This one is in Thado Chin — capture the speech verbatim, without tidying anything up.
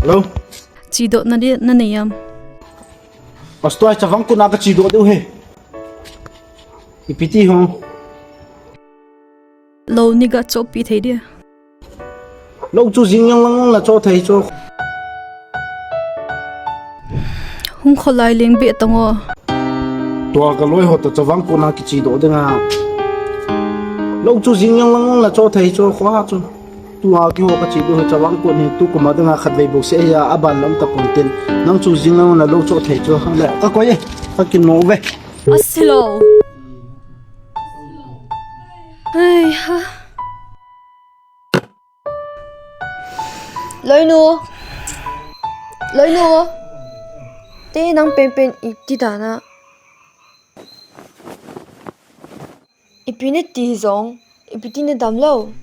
Hello? Chidoh na dia, na nei am? Pastor, chavang kona ka chidoh diu ahi. Ipi ti ham? Lou nei ga chohpi thei dia? Lou chu jing lang lang la choh thei chu. Hung kholai leng be tang o. Tua ka loi ho toh chavang kona kichidoh ding a. Lou chu jing lang lang la choh thei chu kho ha chu. Tua keiho ka chidoh hi chavang kon hi tu kum a ding a khatvei bou seh ahi a, aban lam tapon tin. Nang chu jing lang lang la lou choh thei chu. Le, ka koi e, ka kino ve. Asi lou. Ai ha. Loinu. Loinu. Te nang penpen iti dan a. Ipi nati jong, ipi ti nadam lou.